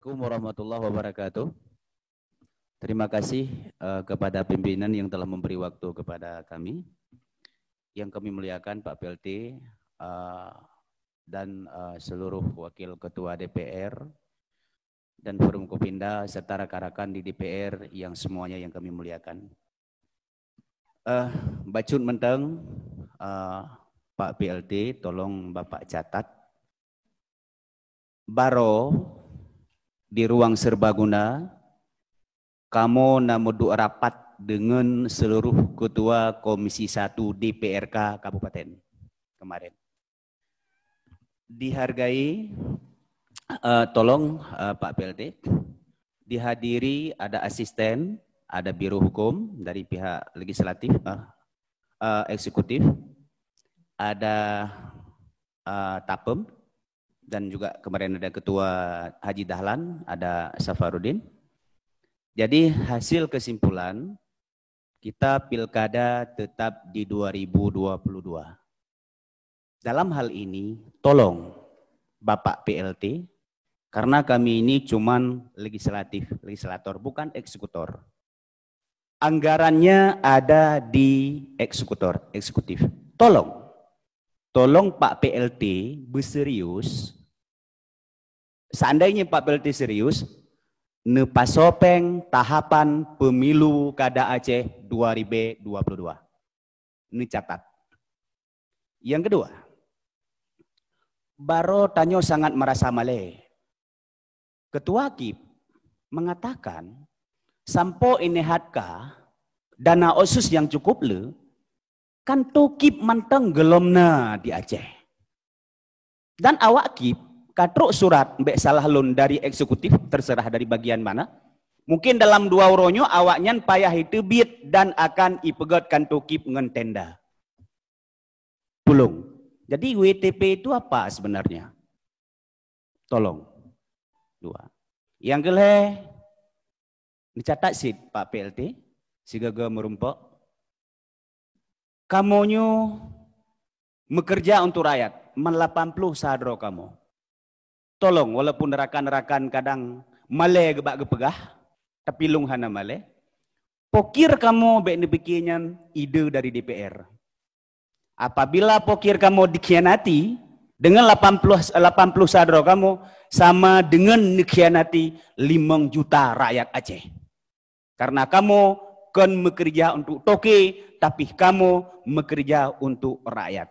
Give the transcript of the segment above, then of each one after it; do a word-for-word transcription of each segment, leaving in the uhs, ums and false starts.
Assalamualaikum warahmatullahi wabarakatuh. Terima kasih, eh, kepada pimpinan yang telah memberi waktu kepada kami. Yang kami muliakan Pak P L T, eh, dan, eh, seluruh wakil ketua D P R dan Forumkopinda serta rakan-rakan di D P R yang semuanya yang kami muliakan. Eh, bacut mantong, eh, Pak P L T, tolong Bapak catat. Baroe di ruang serbaguna, kamoe na meuduek rapat deungon seluruh ketua Komisi Satu D P R K Kabupaten kemarin. Dihargai, eh, tolong, eh, Pak P L T, dihadiri ada asisten, ada biro hukum dari pihak legislatif, eh, eh, eksekutif, ada, eh, Tapem, dan juga kemarin ada Ketua Haji Dahlan, ada Safarudin. Jadi hasil kesimpulan, kita pilkada tetap di dua ribu dua puluh dua. Dalam hal ini, tolong Bapak P L T, karena kami ini cuman legislatif, legislator, bukan eksekutor. Anggarannya ada di eksekutor, eksekutif. Tolong, tolong Pak P L T berserius. Seandainya Pak P L T serius, neupasoe péng tahapan pemilu kada Aceh dua ribu dua puluh dua. Neucatat. Yang kedua, baroe tanyoe sangat merasa malée. Ketua KIP mengatakan, sampoe ini hat ka dana otsus yang cukup le, kan to KIP mantong geulom na di Aceh. Dan awak KIP ka trok surat, bék salah lôn, dari eksekutif, terserah dari bagian mana. Mungkin dalam dua uroe nyoe awak nyan payah iteubiet dan akan ipeugét kanto KIP ngon tenda. Tulung. Jadi W T P itu apa sebenarnya? Tolong. Dua. Yang kelhée, neucatat cit Pak P L T, sigaga meurumpok. Kamoe nyoe meukeureuja untuk rakyat, man lapan ploh sa droe kamoe. Tolong, walaupun rakan-rakan kadang malée geubak geupeugah, tapi lôn hana malée. Pokir kamoe bék neupike nyan ide dari D P R. Apabila pokir kamoe dikhianati, deungon lapan ploh, lapan ploh sa droe kamoe, sama deungon neukhianati limong juta rakyat Aceh. Karena kamoe kon meukeureuja untuk toke, tapi kamoe meukeureuja untuk rakyat.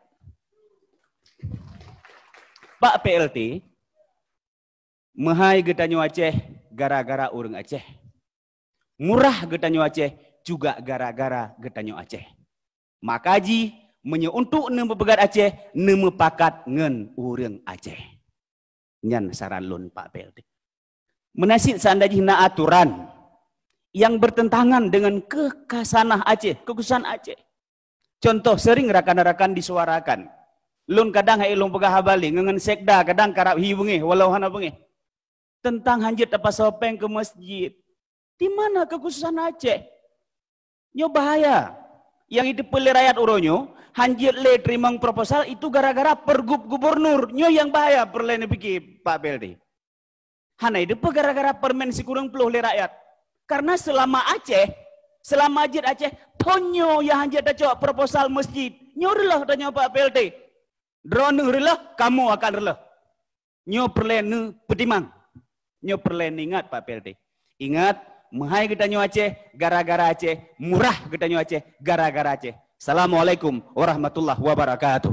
Pak P L T, meuhai geutanyoe Aceh gara-gara ureuëng Aceh. Murah geutanyoe Aceh juga gara-gara geutanyoe Aceh. Maka jih, meunyoe untuk neumeupeugét Aceh, neumeupakat ngon ureuëng Aceh. Nyan saran lôn Pak P L T. Meunan cit seandai jih na aturan yang bertentangan dengan kekhasanah Aceh, kekhususan Aceh. Contoh sering rakan-rakan disuarakan. Lôn kadang hai lôn peugah haba lé, ngon sekda kadang karab hi beungéh, walau hana beungéh. Tentang hanjeuet tapasoe péng keu masjid. Di mana kekhususan Aceh? Nyoe bahaya. Nyang jiteupeue lé rakyat uroe nyoe, hanjeuet lé teurimong proposal itu gara-gara pergub gubernur. Nyoe nyang bahaya peureulée neupike Pak P L T. Hana jiteupeue gara-gara permen sikureueng ploh lé rakyat. Karena seulama Aceh, seulama jeuet Aceh, thon nyoe nyang hanjeuet tacok proposal masjid. Nyoe reuloh tanyoe Pak P L T. Droeneueh reuloh, kamoe akan reuloh. Nyoe peureulée neupeutimang. Nyoe peureulée neuingat Pak P L T. Ingat, meuhai geutanyoe Aceh gara-gara Aceh, murah geutanyoe Aceh gara-gara Aceh. Assalamualaikum warahmatullahi wabarakatuh.